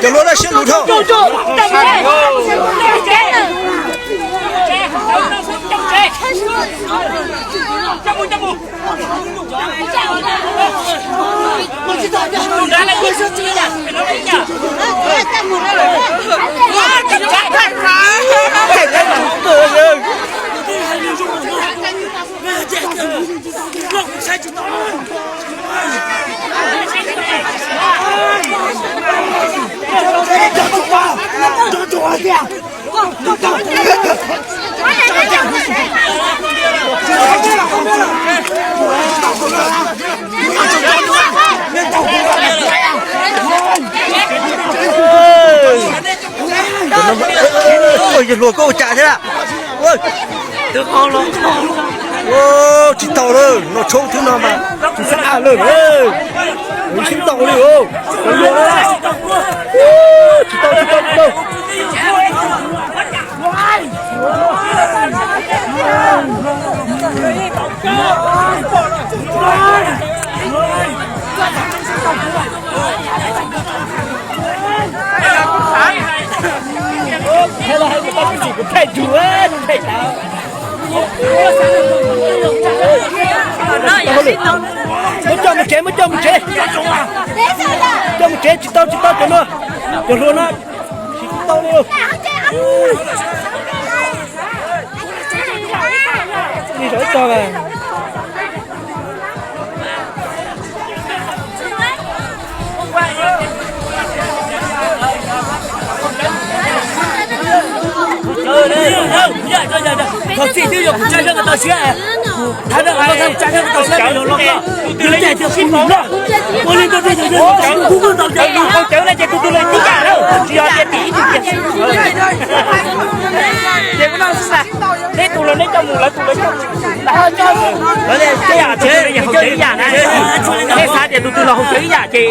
Cov hluas no siab luv dhau. Yawg hluas koj ua cas thiab? Tsis tau lawm, no tshoob twb no mas tsis xav lawm. Tsis tau li. Tsis tau, tsis tau, tsis tau. Muab coj mus tsev, muab coj mus tsev. Coj mus tsev, tsis tau, tsis tau cov no. Cov hluas no tsis tau li. Ib zaug ib tog. Thov txim twb yog kuv tsa zaj ko tau siab, kuv thab rau koj tsa zaj ko tau siab, tus twg lawv cov sib paub, ua li koj twb yog yawg tsis kub koj tau cov no, hau cawv no ces tus twg lawv tib yam lawm, tsis yog tias tim ib tug tiag xwb. Ces kuv no xwb mas, neb tus lawv neb coj mus, lawv tus lawv coj mus. Tej yam tus twg los hau cawv ib yam na, neb xav tias tus twg los hau cawv ib yam ces,